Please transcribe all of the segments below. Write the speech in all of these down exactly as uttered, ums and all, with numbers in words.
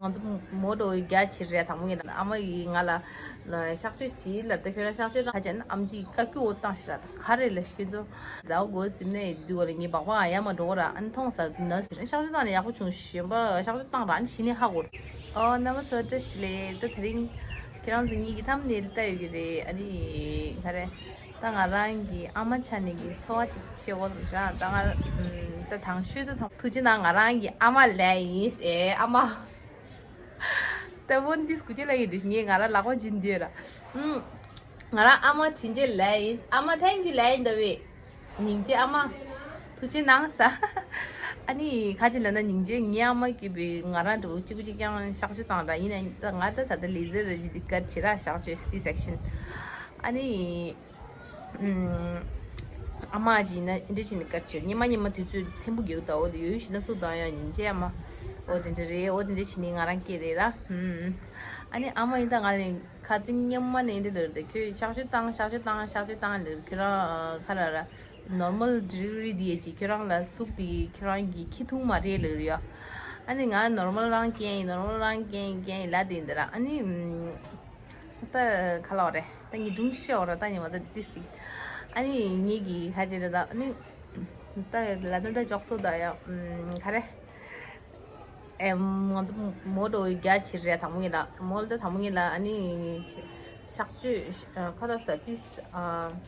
ང་ཚོ་མོ་ཊ་རྒྱ་ཆེ་རེད། དང་པོ་ངས་ཨ་མ་ཡིས་ང་ལ་གཤག་བཅོས་བྱེད་ལབ་ད། ཁྱོད་རང་གཤག་བཅོས་གཏོང་ཁ་ཅན་ཨམ་ཆི་བཀའ་བཀྱོན་བཏང་ཞིག་ར། ད་ག་རེ་ལབ་ཤི་ཁྱེད་ཚོ་ཟླ་བ་འགོ་ཟིན་ནས་འདུག་ག་ལ། ངའི་སྦག་སྦག་ཡར་མར་འགྲོ་གི་ར། ཨ་ནི་མཐོང་ས་ན་གཤག་བཅོས་བཏང་ནས་ཡག་པོ་བྱུང་། གཞན་པ་གཤག་བཅོས་བཏང་ར་ཨ་ནི་གཞི་ནས་ཧ་གོ། ཨོ་རྣམ་པ་ཚོ་བཀྲ་ཤིས་བདེ་ལེགས། ད་དེ་རིང་ཁྱེད་རང་ཚོ་གཉིས་ཀྱི་ཐམ་ནེལ་ལྟ་ཡོད་ཀྱི་རེད། ཨ་ནི་ག་རེ། ད་ང་རང་གི་ཨ་མ་ཆགས་ནས་ཀྱི་ཚོར་བ་ཅིག་བཤད་དགོས་ར། ད་ང་ད་དང་ཤོས་ད་དང་ཐུགས་རྗེ་གནང་། ང་རང་གི་ཨ་མ་ལབ་ཡིན་ཨེ། ཨ་མ། ད་བོན་ཏིས་གུ་ཅི་ལ་ཡིན་དུས་ངས་ང་རང་ལག་པ་སྦྱིན་དུས་ར། ཨུམ། ང་རང་ཨ་མ་དྲིན་ཆེ་ལབ་ཡིན། ཨ་མ་ཐེང་ཀྱུ་ལབ་ཡིན་ད་བས། སྙིང་རྗེ་ཨ་མ། ཐུགས་རྗེ་གནང་ས། ཨ་ནི་ཁ་ཅིག་ལབ་ན་སྙིང་རྗེ། ངའི་ཨ་མ་གིས་བས་ང་རང་འགྲོ་གཅིག་པུ་གཅིག་རྐྱང་གཤག་བཅོས་བཏང་ར། ཡིན་ན་ད་ང་ད་ད་ལྟ་ལེ་ཛར་ར་ཇི་དི་ཀར་བྱེད་ར། གཤག་བཅོས་སི་སེག་ཤན། ཨ་ནི། ཨ་མ་ཅིག་ཡིན་ན་འདི་འདྲ་བྱས་ནས་དཀར་ཆེ་ཉི་མ་ཉི་མ་དུས་ཚོད་ཚེམ་བུ་རྒྱག་ད། འོ་དེ་ཡོད་ཞིག་ན་ཚུགས་དང་ཡང་སྙིང་རྗེ་ཨ་མ། འོ་དེ་འདྲ་རེད། འོ་དེ་འདྲ་བྱས་ནས་ང་རང་སྐྱེས་རེད་ར། ཨ་ནི་ཨ་མ་ཡིན་ད་ང་ལས་ཁ་ཚིག་སྙན་མ་ནས་འདི་ལབ་རེད། ཁྱོད་གཤག་བཅོས་བཏང་། གཤག་བཅོས་བཏང་། གཤག་བཅོས་བཏང་ལབ། ཁྱོད་རང་ཁ་ར་ར་ནོར་མལ་ཌི་ལི་ཝ་རི་དེ་ཡས་ཅིག་ཁྱོད་རང་ལ་ཟུག་དེ་ཁྱོད་རང་གི་ཁྱི་ཐུང་མ་རེད་ལབ་རེད་ཡ། ཨ་ནི་ང་ནོར་མལ་རང་སྐྱེས་ཡིན། ནོར་མལ་རང་སྐྱེས་ཡིན་སྐྱེས་ཡིན་ལབ་དེ་འདི་ར། ཨ་ནི། ད་ག་ལབ་རེད། ད་ངས་སྒྲུང་ཤོད་ར། ད་ངས་མ་ཚད་ཏིས་ཅིག་ཨ་ནི་ངེད་ཀྱི་ཁ་ཅིག་རེད་ད། ཨ་ནི་ད་ལ་ད་ད་ཅོག་སོ་ད་ཡ། ཨམ། ག་རེ། ཨེམ། ང་ཚོ་མོ་ཊ་རྒྱ་ཆེ་རེད། དང་པོ་ངེད་ལ་མོ་ལ་ད་དང་པོ་ངེད་ལ་ཨ་ནི་གཤག་བཅོས་ཁ་ལག་ས་ཏིས་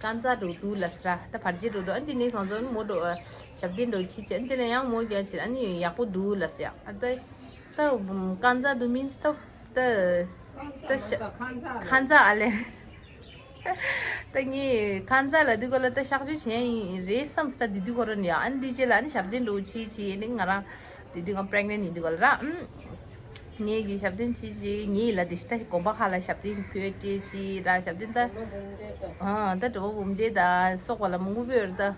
ཀན་ཛ་འགྲོ་འདུག་ལབ་ས་ར། ད་བར་ཆད་འགྲོ་འདུག་ཨ་ནི་དེ་ནས་ང་ཚོ་མོ་ཊ་ཞབས་བརྟན་འགྲོ་ཆེ་ཆེ། ཨ་ནི་དེ་ལ་ཡང་མོ་རྒྱ་ཆེ་རེད། ཨ་ནི་ཡག་པོ་འདུག་ལབ་ས་ཡ། ཨ་ད། ད་ཀན་ཛ་འདུག་མིན་སི་ད། ད་ད་ཤ་ཁན་ཚ་ཨ་ལེ། ད་ངས་ཁན་ཚ་ལ་འདི་གོ་ལ་ད་གཤག་བཅོས་བྱས་ཡིན་རེད་བསམ་ས། འདི་འདི་གོ་ར་ནི་ཡ། ཨ་ནི་འདི་རྗེས་ལ་ཨ་ནི་ཞབས་བརྟན་འགྲོ་ཆེ་ཆེ་ནི་ང་རང་འདི་དུས་ང་པྲེག་ནེན་ཡིན་འདི་གོ་ལ་ར། ཨུམ། ངས་གི་ཞབས་བརྟན་ཆེ་ཆེ་ངས་ལ་འདི་ཤི་ད་གོམ་པ་ཁ་ལ་ཞབས་བརྟན་ཕུད་ཆེ་ཆེ་ར། ཞབས་བརྟན་ད། ཨ་ད་གྲོགས་པོ་འབུམ་སྡེ་ད་སོགས་པ་ལ་མང་པོ་ཕུད་ར་ད།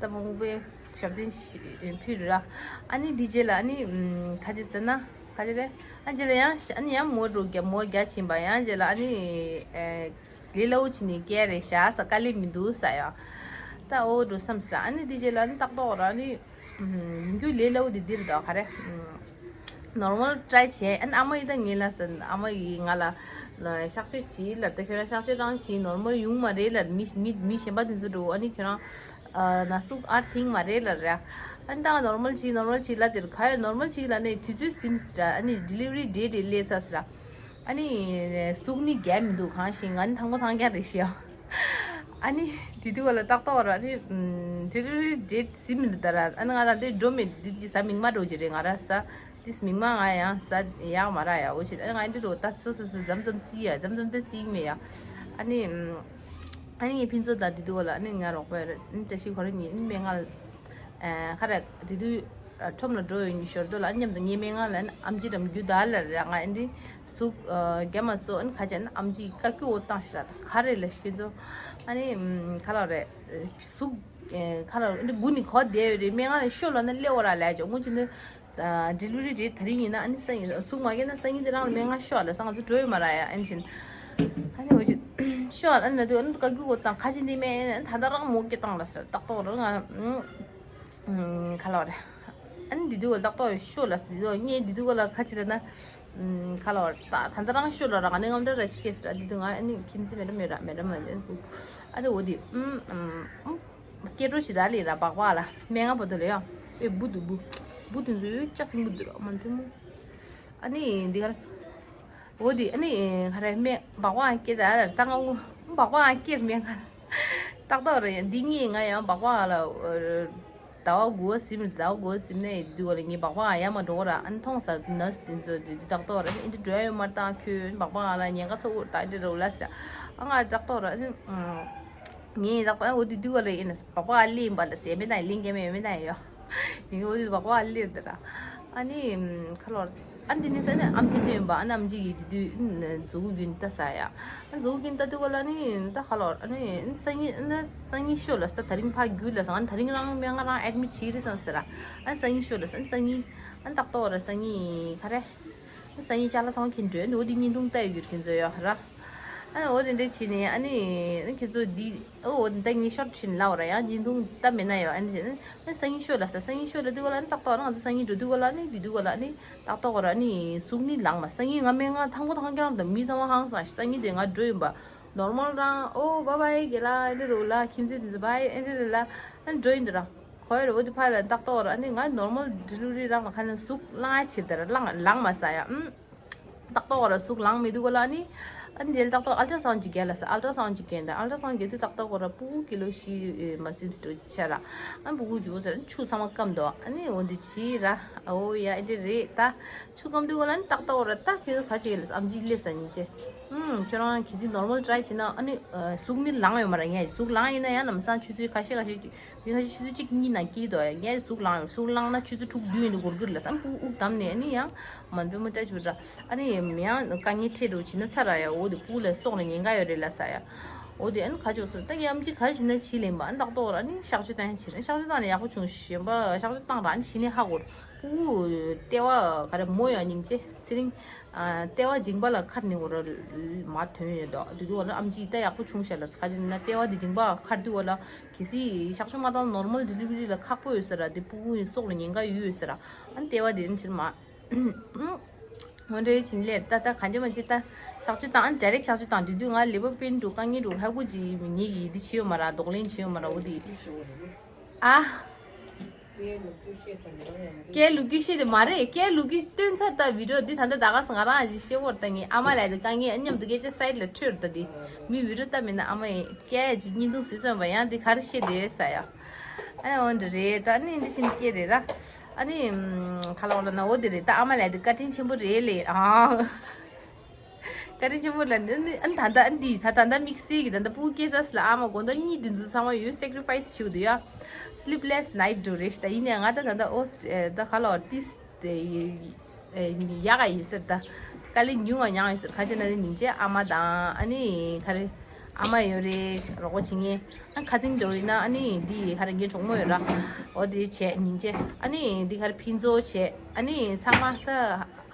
ད་མང་པོ་ཕུད། ཞབས་བརྟན་ཕུལ་ར། ཨ་ནི་འདི་རྗེས་ལ་ཨ་ནི་ཁ་ཅིག་ཟེར་ན་ཁ་ཅིག་རེད། ཨ་རྗེས་ལ་ཡང་ཨ་ནི་ཡང་མོ་རུ་རྒྱ་མོ་རྒྱ་ཕྱིན་པ་ཡང་རྗེས་ལ་ཨ་ནི་ལས་སླ་བོ་ཅིག་ནི་སྐྱེ་རེད་ཤག་ས། དཀའ་ལས་མི་འདུག་ས་ཡ། ད་འོ་འགྲོ་བསམ་སི་ལ་ཨ་ནི་འདི་རྗེས་ལ་ཨ་ནི་ཏག་ཏོག་ར་ཨ་ནི་ཡིན་རྒྱུ་ལས་སླ་བོ་འདི་འདིར་ད་ག་རེ། ནོར་མལ་ཊྲའི་བྱས། ཨ་ནི་ཨ་མ་ཡིས་ད་ངེད་ལ་ཟེར། ཨ་མ་ཡིས་ང་ལ་གཤག་བཅོས་བྱེད་ལབ་ད། ཁྱོད་རང་གཤག་བཅོས་རང་བྱེད་ནོར་མལ་ཡོང་མ་རེད་ལབ། མི་མི་མི་གཞན་པ་དེ་ཚོ་འགྲོ་ཨ་ནི་ཁྱོད་རང་ན་ཟུག་ཨར་ཐིང་མ་རེད་ལབ་ར། ཨ་ནི་ད་ནོར་མལ་བྱེད་ནོར་མལ་བྱེད་ལབ་དེར་ག་ཡོད་ནོར་མལ་བྱེད་ལབ་ནས་དུས་ཚོད་ཟིན་སི་ར། ཨ་ནི་ཌི་ལི་ཝ་རི་ཌེ་ཊི་སླེབས་ཚར་སི་ར། ཨ་ནི་ཟུག་ནི་རྒྱག་མི་འདུག་གང་ཞིག་ང་ནི་ཐང་པོ་ཐང་རྒྱག་རེད་ཤི་ཡ། ཨ་ནི་དེ་དུས་ག་ལ་ཏག་ཏག་ར་ཨ་ནི་ཌི་ལི་ཝ་རི་ཌེ་ཊི་ཟིན་མི་འདུག་ད་ར། ཨ་ནི་ང་ད་འདི་འགྲོ་མེད་དུས་ཀྱི་ཟ་མིག་མ་འགྲོ་གི་རེད་ང་ར་ཟ། དེ་མིག་མ་ང་ཡང་ཟ་ཡག་མ་རག་ཡ། འོ་ཞིག་ཨ་ང་འདི་རུ་ད་སོ་སོ་སོ་འཛམ་འཛམ་རྩིས་ཡ། འཛམ་འཛམ་ད་རྩིས་མེད་ཡ། ཨ་ནི་ཨ་ནི་ངའི་ཕན་ཚུན་ད་དེ་དུས་ག་ལ་ཨ་ནི་ང་རོགས་པ་ཡ་ར། ཨ་ནི་བཀྲ་ཤིས་ཁོ་རང་གཉིས་ཨ་ནི་སྨན་ཁང་ལ་ཨ་ཁ་ར་དེ་དུས་ཁྲོམ་ལ་འགྲོ་ཡོང་གི་ཞོར་དུ་ལ་ཨ་ནི་མཉམ་དུ་ངའི་སྨན་ཁང་ལ་ཨ་ནི་ཨམ་ཆི་འགྲམ་རྒྱུ་ད་ལ་ར་ང་ཨ་ནི་ཟུག་རྒྱ་མ་སོ་ཨ་ནི་ཁ་ཅན་ཨམ་ཆི་བཀའ་བཀྱོན་བཏང་ཞིག་ར། ད་ག་རེ་ལ་ཤི་ཁྱེད་ཚོ་ཨ་ནི་ཁ་ལ་རེད་ཟུག་ཁ་ལ་ཨ་ནི་དགུ་ནི་གོ་བསྡད་ཡོད་རེད། སྨན་ཁང་ལ་ཤོག་ལ་ན་སླེབས་འོ་ར་ལས་ཅོག་ངུ་ཅི་ནི། ཌི་ལི་ཝ་རི་ཌེ་ཊི་དེ་རིང་ཡིན་ན་ཨ་ནི་སང་ཉིན་ཟུག་མ་སྐྱེས་ན་སང་ཉིན་དེ་རང་ལ་སྨན་ཁང་ཤོག་ལ་སང་ང་ཚོ་འགྲོ་ཡོད་མ་ར་ཡ། ཨ་ནི་ཕྱིན་ཨ་ནི་འོ་ཅི་ཤོག་ཨ་ནི་ན་དུ་ཨ་ནི་བཀའ་བཀྱོན་གོ་དང་ཁ་ཆེ་འདི་མེད་ཨ་ནི་ད་ལྟ་རང་མོ་སྐྱེ་བཏང་ལ་ཟེར་ཏག་ཏག་ར་ང་ཁ་ལ་བ་རེད། ཨ་ནི་འདི་དུས་ག་ལ་ཏག་ཏག་ཤོག་ལ་ཟེར་འདི་དུས་ངས་འདི་དུས་ག་ལ་ཁ་ཆེ་ར་ན་ཁ་ལ་བ་རེད། ད་ད་ལྟ་རང་ཤོག་ལ་ར་ང་ནི་ངམ་འདྲ་ར་ཤི་སྐྱེས་ཟེར་འདི་དུས་ང་ཨ་ནི་ཁྱིམ་མཚེས་མེད་ར་མེད་ར་མེད་ར་མ་ཨ་ནི་འོ་དི་ཨུམ་ཨུམ། སྐྱེ་འགྲོ་ཞིག་ད་ལི་ར་སྦག་སྦག་ལ་སྨན་ཁང་བར་དུ་ལ་ཡ། ཨེ་འབུ་འདུག་འབུ། འབུ་དེ་ཚོ་ཡོད་ཅག་སེ་འབུ་འདུག་ར་མ་འཐུང་མོ། ཨ་ནི་འདི་གར། འོ་དེ་ཨ་ནི་ག་རེ་སྨན་སྦག་སྦག་སྐྱེ་ད་ར་ད་ང་འུ་སྦག་སྦག་སྐྱེ་སྨན་ཁང་། ཏག་ཏག་ར་ཡ་འདི་ངས་ང་ཡང་སྦག་སྦག་ལ། ཟླ་བ་དགུ་བ་ཟིན་ཟླ་བ་དགུ་བ་ཟིན་ནས་འདི་ག་ལ་ངས་སྦག་སྦག་ཡར་མར་འགྲོ་གི་ར། ཨ་ནི་མཐོང་ས་ནར་སི་དེ་ཚོ་དེ་ཏག་ཏག་ར་ཨ་ནི་འདི་འགྲོ་ཡ་ཡོད་མ་རེད། ད་ཁྱོད་སྦག་སྦག་ང་ལ་ཉེན་ཁ་ཚ་བོ་ད་འདི་ར་འུ་ལ་ཟེར། ཨ་ང་ཏག་ཏག་ར་ཨ་ནི། ངས་ལག་པ་འོ་དེ་དུས་ག་ལ་ཡིན་ན་སྦག་སྦག་ཨ་ལི་ཡིན་པ་ལ་ཟེར་མེད་ད་ཡིན་ལིང་གེ་མེད་མེད་ད་ཡོ། ཡིན་འོ་དེ་སྦག་སྦག་ཨ་ལི་དེ་ར། ཨ་ནི་ཁ་ལོར་ཨ་འདི་ནི་ས་ནི་ཨམ་ཆི་དེ་ཡིན་པ། ཨ་ནི་ཨམ་ཆི་གི་དེ་དུས་མཛུ་གུ་རྒྱུན་ལྟ་ས་ཡ། ཨ་མཛུ་གུ་རྒྱུན་ལྟ་དུས་ག་ལ་ནི་ད་ཁ་ལོར་ཨ་ནི་སང་ཉིན་ཨ་ནི་སང་ཉིན་ཤོ་ལ་ས་ད་རིང་ཕ་རྒྱུད་ལ་སང་ཨ་ནི་ད་རིང་རང་མེད་ང་རང་ཨེ་ཌི་མིཊ་བྱེད་རེད་བསམ་ས་ར། ཨ་ནི་སང་ཉིན་ཤོ་ལ་ས་ཨ་ནི་སང་ཉིན་ཨ་ནི་ཏག་ཏག་ར་སང་ཉིན་ག་རེ། སང་ཉིན་ཅ་ལག་ཚང་མ་འཁྱེར་འགྲོ་ནི་འོ་དེ་བརྙན་ཐུང་ལྟ་ཡོད་རྒྱུར་ཁྱེད་ཚོ་ཡོད་ར། ཨ་ནི་འོ་དེ་འདྲ་བྱས་ནས་ཨ་ནི་ཨ་ནི་ཁྱེད་ཚོ་འདི་ཨོ་འོ་དེ་འདྲ་ངས་ཤོར་ཕྱིན་ལབ་ར་ཡང་བརྙན་ཐུང་ལྟ་མེད་ན་ཡང་ཨ་ནི་བྱས་ནས་ཨ་ནི་སང་ཉིན་ཤོད་ལ་ས་སང་ཉིན་ཤོད་ལ་འདི་གོ་ལ་ཨ་ནི་ཏག་ཏག་རང་ང་ཚོ་སང་ཉིན་འགྲོ་འདི་གོ་ལ་ཨ་ནི་ཏག་ཏག་གོ་ར་ཨ་ནི་གཟུགས་ནི་ལངས་མ། སང་ཉིན་ང་མེད་ང་ཐང་པོ་ཐང་རྐྱང་དང་མི་ཚང་མ་ཧང་སང་ཤི། སང་ཉིན་དེ་ང་འགྲོ་ཡིན་པ་ནོར་མལ་རང་ཨོ་བྷ་བྷའི་གེ་ལ་ཨེ་འདྲ་རོ་ལ་ཁྱིམ་མཚེས་དེ་ཚོ་བྷའི་ཨེ་འདྲ་རེ་ལ་ཨ་ནི་འགྲོ་ཡིན་འདི་ར་ཁོ་ཡ་ར་འོ་དེ་ཕ་ལ་ཏག་ཏག་གོ་ར་ཨ་ནི་ང་ནོར་མལ་ཌེ་ལི་ཝ་རི་རང་ལ་ཁ་ནས་གཟུགས་ལངས་ཡ་ཕྱིར་དེ་ར་ལངས་ལངས་མ་ས་ཡ་ཨུམ། ཏག་ཏག་གོ་ར་གཟུགས་ལངས་མི་འདུག་གོ་ལ་ཨ་ནི། ཨ་ནི་དེ་ལ་ཏག་ཏག་ཨལ་ཏྲ་སའུན་ཅིག་རྒྱག་ལ་ས། ཨལ་ཏྲ་སའུན་ཅིག་རྒྱག་འདྲ་ཨལ་ཏྲ་སའུན་རྒྱག་དུས་ཏག་ཏག་གོ་ར་སྤུ་གུ་ཀི་ལོ་བཞི་མ་ཟིན་ཙམ་ཆ་ར། ཨ་ནི་སྤུ་གུ་འཇུ་ཟེར་ཆུ་ཚང་མ་སྐམ་འདུག་ཨ་ནི་འོ་འདི་བྱིས་ར། ཨོ་ཡ་ཨེ་འདི་རེད་ད། ཆུ་སྐམ་དུས་གོ་ལ་ཨ་ནི་ཏག་ཏག་གོ་ར་ད་ཁྱོད་ཚོ་ག་ཅིག་ལ་ཨམ་ཅིག་སླེབས་ས་ཉིན་ཅེ། ཨུམ་ཁྱོད་རང་གི་སི་ནོར་མལ་ཊ་རའི་བྱེད་ན་ཨ་ནི་གཟུགས་ནི་ལངས་ཡོད་མ་ར་ངས་གཟུགས་ལངས་ཡིན་ན་ཡང་ལམ་སང་ཆུ་ཚོད་ཁ་ཤས་ཁ་ཤས་ཀྱི། མི་ཁ་ཤས་ཆུ་ཚོད་གཅིག་གཉིས་ནང་སྐྱེལ་དོ་ཡ། ངས་གཟུགས་ལངས་ཡོད། གཟུགས་ལངས་ན་ཆུ་ཚོད་དྲུག་བདུན་ཡིན་དུ་འགོར་གྱི་རེད་ལ་སམ་སྤུ་དབུགས་བསྡམས་ནས་ཨ་ནི་ཡང་མ་འབོད་མ་ཏྲ་ཅིག་ར། ཨ་ནི་མི་ཡང་དཀའ་ངལ་འཕྲད་འགྲོ་བྱིན་ན་ཚ་ར་ཡ། འོ་དེ་སྤུ་ལ་སྲོག་ལ་ཉེན་ཁ་ཡོད་རེད་ལ་ས་ཡ། འོ་དེ་ཨ་ནི་ཁ་ཅོག་སོ་ད་ཡམ་ཅིག་ག་བྱིན་ན་ཕྱི་ལེན་པ་ཨ་ནི་ཏག་ཏོག་ར་ཨ་ནི་གཤག་བཅོས་བཏང་ཕྱིར་གཤག་བཅོས་བཏང་ནས་ཡག་པོ་བྱུང་ཞེན་པ་གཤག་བཅོས་བཏང་ར་ཨ་ནི་ཤི་ནས་ཧ་གོ་ར། སྤུ་གུ་ལྟེ་བ་ག་རེ་མོ་ཡ་སྙིང་རྗེ་ཚེ་རིང་། ལྟེ་བ་མཇིང་པ་ལ་ཁར་ནི་འོ་ར་མ་ཐོན་ཡོད་དོ། དེ་དུས་འོ་ན་ཨམ་ཅི་ད་ཡག་པོ་བྱུང་ཤག་ལ་ཁ་ཅིག་ན་ལྟེ་བ་དེ་མཇིང་པ་ཁར་དུས་འོ་ལ་གལ་སྲིད་གཤག་བཅོས་མ་བཏང་ནོར་མལ་ཌེ་ལི་ཝ་རི་ལ་ཁག་པོ་ཡོད་ས་ར། དེ་སྤུ་གུ་ཡི་སྲོག་ལ་ཉེན་ཁ་ཡོད་ཡོད་ས་ར། ཨ་ནི་ལྟེ་བ་དེ་ཨ་ནི་ཕྱིར་མ། འོ་འདྲ་ཕྱིན་ལེར་ད་ད་གང་ཅི་མ་ཅི་ད་གཤག་བཅོས་བཏང་ཨ་ནི་ཌའི་རེག་གཤག་བཅོས་བཏང་དེ་དུས་ང་ལེ་པ་པེན་འགྲོ་དཀའ་ངལ་འགྲོ་ཧ་གོ་ཅི་མི་ཉིད་ཀྱི་འདི་བྱེད་ཡོད་མ་ར་གདོང་ལེན་བྱེད་ཡོད་མ་ར་འོ་དེ། ཨ། སྐད་ལུག་རྒྱུ་ཤེས་དེ་མ་རེད། སྐད་ལུག་རྒྱུ་སྟོན་ཚར་ད་བི་ཌིའོ་འདི་ད་ལྟ་ད་ག་སང་ང་རང་ཞིག་ཤེས་བོར་ད་ངས་ཨ་མ་ལ་དེ་དཀའ་ངལ་མཉམ་དུ་སྐད་ཆ་སའིཌ་ལ་འཕྲོས་ད་དེ་མི་བི་ཌིའོ་ལྟ་མིན་ན་ཨ་མ་ཡིན་སྐད་ཅིག་བརྙན་ཐུང་བཟོས་ཚོན་པ་ཡང་འདི་ག་རེ་བཤད་དེ་ཡོད་ས་ཡ། ཨ་ནི་འོ་འདི་རེད་ད་ཨ་ནི་འདི་ཕྱིན་སྐད་རེད་ར། ཨ་ནི་ཁ་ལོག་ལ་ན་འོ་འདི་རེད་ད་ཨ་མ་ལ་དེ་བཀའ་དྲིན་ཆེན་པོ་རེད་ལེ་ཨ། བཀའ་དྲིན་ཆེན་པོ་ལ་ནི་ཨ་ནི་ད་ལྟ་ཨ་འདི་ད་ད་ལྟ་དམིགས་བསལ་གྱི་ད་ལྟ་སྤུ་གུ་སྐྱེས་ཚར་ལ་ཨ་མ་དགོང་དག་གཉིད་འདི་ཚོ་ཚང་མ་ཡོད་སེག་རི་ཕ་ཡི་སི་བྱེད་དུ་ཡ། སི་ལིབ་ལེ་སི་ནའིཊ་འགྲོ་རེད་ཤི་ད་ཡིན་ནའི་ང་ད་ད་ལྟ་ཨོ་ད་ཁ་ལོ་ཏིས་དེ་ཡག་ག་ཡིན་ཟེར་ད། དཀའ་ལས་ཉུང་བ་མྱངས་ཡིན་ཟེར་ཁ་ཅིག་ན་ནི་སྙིང་རྗེ་ཨ་མ་དང་ཨ་ནི་ག་རེ་ཨ་མ་ཡོད་རེད་རོགས་པ་བྱེད་མཁན། ཨ་ཁ་ཚིག་འགྲོ་ཡིན་ན་ཨ་ནི་འདི་ག་རེ་ངའི་གྲོགས་མོ་ཡོད་ར། འོ་དེ་བྱས་སྙིང་རྗེ་ཨ་ནི་འདི་ག་རེ་ཕིན་ཚོ་བྱས་ཨ་ནི་ཚང་མ་ད།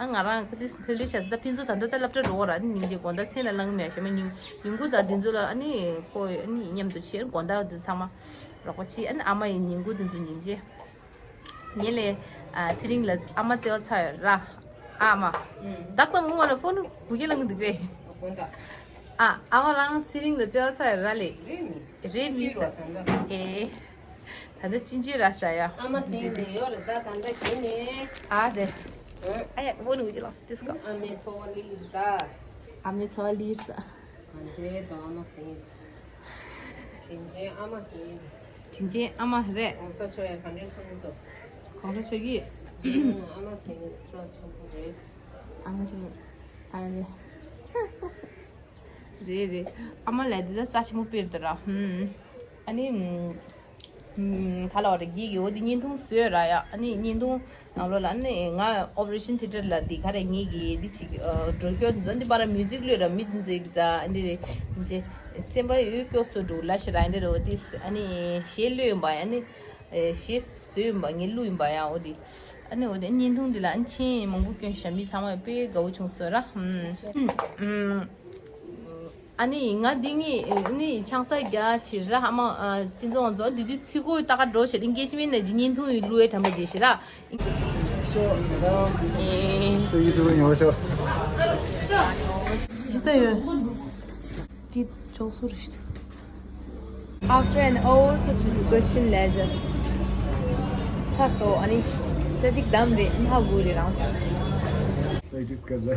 ཨ་ང་རང་ཁ་ཏིས་ཁ་ལུས་བྱས་ད་ཕིན་ཚོ་ད་ལྟ་ད་སློབ་གྲྭ་འགྲོ་གོ་ར་ནི་སྙིང་རྗེ་དགོང་དག་མཚན་ལ་ལངས་མེད་ཞེ་མ་ཉིན་ཉིན་གུང་དང་འདི་ཚོ་ལ་ཨ་ནི་ཁོ་ཨ་ནི་མཉམ་དུ་བྱས་དགོང་དག་འདི་ཚང་མ་རོགས་པ་བྱས་ཨ་ནི་ཨ་མ་ཡི་ཉིན་གུང་འདི་ཚོ་སྙིང་རྗེ། ངས་ལས་ཨ་ཚེ་རིང་ལ་ཨ་མ་བརྩེ་བ་ཚ་ཡོད་ར། ཨ་མ། ད་ལྟ་མུ་མ་ལ་ཕོན་གུ་གེ་ལ་ངུ་འདུག་པས། ཨ་ཨ་མ་རང་ཚེ་རིང་ལ་བརྩེ་བ་ཚ་ཡོད་ར་ལེ། རེད་མི་ས། ཨེ། ད་ལྟ་ཅི་འཇུ་ར་ས་ཡ། ཨ་མ་སེང་ནས་ཡོད་རེད་ད་ད་ལྟ་གཞི་ནས། ཨ་རེད། ཨ་ཡ་བོ་ནུ་ལགས་སི་ཏིས་ཀ། ཨ་མའི་འཚོ་བ་ལིར་ད། ཨ་མའི་འཚོ་བ་ལིར་ས། ག་འདྲའི་དོ་ཨ་མ་སེང་། དྲིན་ཅན་ཨ་མ་སེང་། དྲིན་ཅན་ཨ་མ་རེད། གོང་ས་མཆོག་ཡ་ག་འདྲའི་གསུང་གི་འདུག་གོང་ས་མཆོག་གིས། ཨ་མ་སེང་རྩ་ཆེན་པོ་རེད། ཨ་མ་སེང་། ཨ་རེད། རེད་རེད། ཨ་མ་ལ་འདི་ད་རྩ་ཆེན་པོ་དཔེར་དུ་ར། ཧུམ། ཨ་ནི། ཧུམ། ག་ལ་བ་རེད་གི་གི་འོ་འདི་བརྙན་ཐུང་བཟོས་ར་ཡ། ཨ་ནི་བརྙན་ཐུང་ནང་ལོགས་ལ་ཨ་ནི་ང་ཨོ་པ་རེ་ཤན་ཐི་ཡེ་ཊར་ལ་འདི་ག་རེ་ངེད་ཀྱི་འདི་ཅིག་འགྲོ་སྐྱོད་འཛོན་འདི་པ་ར་མིའུ་ཛིག་ལོས་ར་མི་འདི་ཚོས་ཀྱི་ད་ཨ་འདི་རེད་འདི་སེམས་པ་ཡོད་སྐྱོ་སོ་འགྲོ་ལ་ཤི་ར་ཨ་འདི་རེད་འོ་འདི་ཨ་ནི་གཞས་ལོས་ཡོང་པ་ཡ་ཨ་ནི། ཨེ་གཞས་བཟོས་ཡིན་པ་ངས་བླུགས་ཡིན་པ་ཡང་འོ་དེ། ཨ་ནི་འོ་དེ་བརྙན་ཐུང་འདི་ལ་ཨ་ནི་མཆན་མང་པོ་བསྐྱོན་ཤག་མི་ཚང་མས་དཔེ་དགའ་བོ་བྱུང་སོང་ར། ཧུམ། ཨ་ནི་ང་འདི་ངས་ཨ་ནི་ཆང་ས་རྒྱག་ཕྱིར་ར་ཨ་མ་ཨ་དེ་ཚོ་ང་ཚོ་འདི་དུས་ཚིག་གོ་ལྟ་ག་འགྲོ་ཕྱིར་ཨིན་གེཇ་མེན་ནས་ཀྱི་བརྙན་ཐུང་ཡི་བླུགས་ཡའི་དྲན་པ་བརྗེད་ཤིག་ར། ཨེ། སུ་ཡི་ཐུ་ཡོང་ཤོག་ཇི་ལྟ་ཡོད། འདི་ཅོག་སོ་རེད། After an hours of discussion later, ཚ་སོ་ཨ་ནི་ད་ཅིག་དམ་རེད་ཧ་གོ་རེད་རང་ཚོ། Practice कर ले।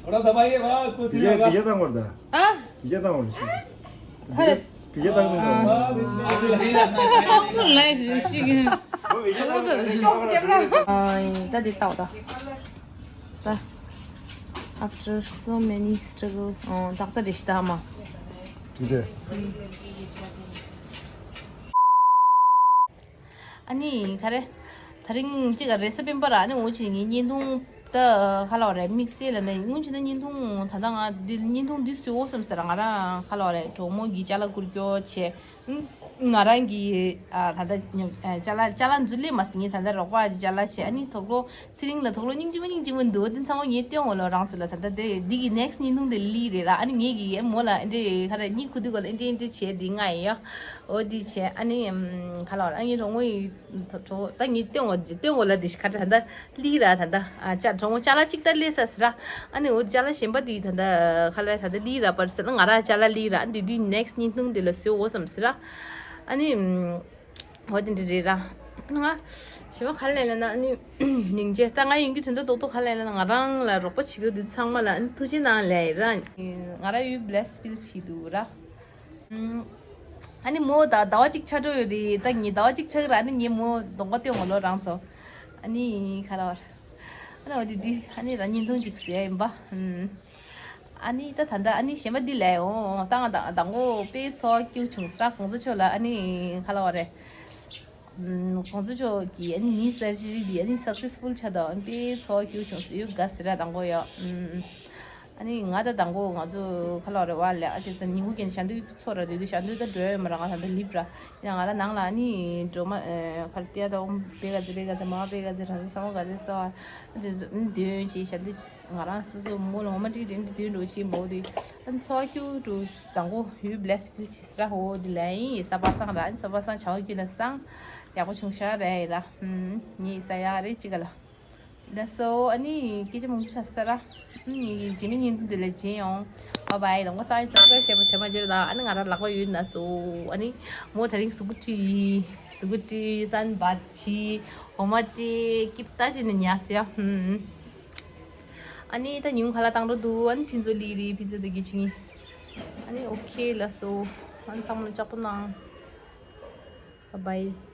थोड़ा दबाइए वाह कुछ नहीं होगा। पीछे तंग करता। हाँ? पीछे तंग करता। अरे। पीछे तंग करता। आपको लाइक ऋषि के। वो पीछे तंग करता। ད་འདི་ལྟ་བ་ད། ད། After so many struggle ཨོ་ཏག་ཏག་རེད་ཤི་ད་མ། དེ་རེད། ཨ་ནི་ག་རེ། ད་རིང་གཅིག་ག་རེས་སྤེན་པ་ར་ཨ་ནི་འོ་ཅི་ངའི་བརྙན་ཐུང་ད་ག་ལ་བ་རེད་དམིགས་བསལ་ལ་ནི་སྔོན་ཆད་ན་བརྙན་ཐུང་ད་ལྟ་ང་འདི་བརྙན་ཐུང་འདི་བཟོས་འོ་བསམ་ཟེར་ང་རང་ག་ལ་བ་རེད་གྲོགས་མོ་གི་ཅ་ལག་བསྐུར་སྐྱོ་བྱས། ཨུམ། ང་རང་གི་ཨ་ད་ལྟ་ཉོ་ཨ་ཅ་ལག་ཅ་ལག་འཛུལ་ལེ་མ་སི་ངས་ད་ལྟ་རོགས་པ་ཅ་ལག་བྱས། ཨ་ནི་དོག་ལོ་ཚེ་རིང་ལ་དོག་ལོ་སྙིང་རྗེ་མོ་སྙིང་རྗེ་མོ་འདུག་དེ་ཚང་མ་ངས་སྟོན་འོ་ལོ་རང་ཚོ་ལ། ད་ལྟ་དེ་འདི་གི་ནེག་སི་ཊི་བརྙན་ཐུང་དེ་ལི་རེད་ར། ཨ་ནི་ངས་གི་ཨེ་མོ་ལ་ཨེ་འདྲེ་ཁ་ར་གཉིད་ཁུག་དུས་ག་ལ་ཨེ་འདྲེ་ཨེ་འདྲེ་བྱས་འདི་ང་ཡིན་ཡ། འོ་འདི་བྱས། ཨ་ནི་ཁ་ལ་བར་ཨ་ངའི་རོགས་མོ་ཡི་དོ་དོ་ད་ངས་སྟོན་འོ་སྟོན་འོ་ལ་འདི་ཤི་ཁ་ར་ད་ལྟ་ལི་ར་ད་ལྟ་ཨ་ཅ་གྲོགས་མོ་ཅ་ལག་གཅིག་ད་ལས་ས་སི་ར། ཨ་ནི་འོ་ཅ་ལག་གཞན་པ་འདི་ད་ལྟ་ཁ་ལ་ད་ལྟ་ལི་ར་པར་སི་ལ་ང་ར་ཅ་ལག་ལི་ར། ཨ་འདི་འདི་ནེག་སི་ཊི་བརྙན་ཐུང་འདི་ལ་བཟོས་འོ་བསམ་སི་ར། ཨ་ནི་འོ་དེ་འདྲ་རེད་ར། ང་ཞི་བ་ག་ལས་ལ་ན་ཨ་ནི་སྙིང་རྗེ། ད་ང་ཡིན་རྒྱུ་དོན་དག་རྡོག་རྡོག་ག་ལས་ལ་ན་ང་རང་ལ་རོགས་པ་བྱེད་རྒྱུ་འདི་ཚང་མ་ལ་ཨ་ནི་ཐུགས་རྗེ་གནང་ལས་ར། ང་རང་ཡུལ་བྷི་ལེ་སི་ཕིལ་བྱེད་འདུག་ར། ཨ་ནི་མོ་ད་ཟླ་བ་གཅིག་ཆགས་འགྲོ་ཡོད་རེད། ད་ངས་ཟླ་བ་གཅིག་ཆགས་ར། ཨ་ནི་ངས་མོ་གདོང་པ་སྟོན་འོ་ལོ་རང་ཚོ། ཨ་ནི་ག་ལ་བར་ཨ་ནི་འོ་དེ་དུས་ཨ་ནི་རང་བརྙན་ཐུང་ཅིག་བཟོས་ཡིན་པ། ཨ་ནི་ད་ད་ལྟ་ཨ་ནི་གཞན་པ་འདི་ལས་འོང་ད་ང་ད་མདང་དགོང་དཔེ་ཚོར་སྐྱིད་བྱུང་སི་ར། གོང་ས་མཆོག་ལ་ཨ་ནི་ག་ལ་བ་རེད། གོང་ས་མཆོག་གིས་ཨ་ནི་ངའི་སར་ཇི་རི་འདི་ཨ་ནི་སག་སེ་སི་ཕུལ་ཆགས་དང་དཔེ་ཚོར་སྐྱིད་བྱུང་སི་ཡོད་དགའ་སི་ར་མདང་དགོང་ཡོ། ཨ་ནི་ང་ད་མདང་དགོང་ང་ཚོ་ག་ལ་བ་རེད་བ་ལས་ཨ་ཅེ་ས་ཉིན་གུང་གི་ཞག་འདུག་ཚོར་ར་དེ་དུས་ཞག་འདུག་ད་འགྲོ་ཡོད་མ་ར། ང་ད་འདི་ལིབ་ར། ཡང་ང་ར་ནང་ལ་ཨ་ནི་འགྲོ་མ་ཕར་ཏེ་ད་འོང་པེ་ག་ཙི་པེ་ག་ཙི་མ་པེ་ག་ཙི་ར་ས་མ་ག་ཙི་ས་བ་ཨ་ཙེ་ས་འདུན་ཅི་ཞག་འདུག་ང་རང་སོ་སོ་མོ་ལ་ངོ་མ་ཏིག་ཏིག་འདི་འདུན་འགྲོ་ཆེན་པོ་དེ་ཨ་ཚོ་ཁྱུ་ཏུ་དང་པོ་ཡུལ་བྷི་ལེ་སི་ཕིལ་ཆེ་སི་ར། ཧོ་དེ་ལ་ཡིན་ས་པ་སང་ར། ཨ་ས་པ་སང་བྱ་བ་ཁྱུ་ལ་སང་ཡག་པོ་བྱུང་ཤག་ར་ཡིན་ར། ངའི་ས་ཡག་རེད་ཅི་ག་ལ། ད་སོ་ཨ་ནི་སྐད་ཆ་མང་པོ་ཆགས་སི་ར། ངའི་རྗེས་མའི་བརྙན་ཐུང་དེ་ལ་མཇལ་ཡོང་། བ་བའི་དང་པོ་སང་ཡིན་ཚགས་ཚགས་བྱས་པ་བྱས་མ་བྱས་ར། ད་ཨ་ནི་ང་ར་ལག་པ་ཡོད་ན་སོ་ཨ་ནི་མོ་དེ་རིང་སུ་གུ་ཏི་སུ་གུ་ཏི་སན་བ་ཆི་འོ་མ་ཏི་ཀིབ་ཏ་ཅི་ནི་ཉལ་སི་ཡ། ཨ་ནི་ད་ཉིན་ག་ལ་བཏང་འགྲོ་འདུག་ཨ་ནི་ཕུན་ཚོགས་ལི་རི་ཕུན་ཚོགས་དེ་གི་ཆིང་། ཨ་ནི་ཨོ་ཁེ་ལ་སོ། ཨ་ནི་ཚང་མ་ལ་ལྕགས་པོ་གནང་། བ་བའི།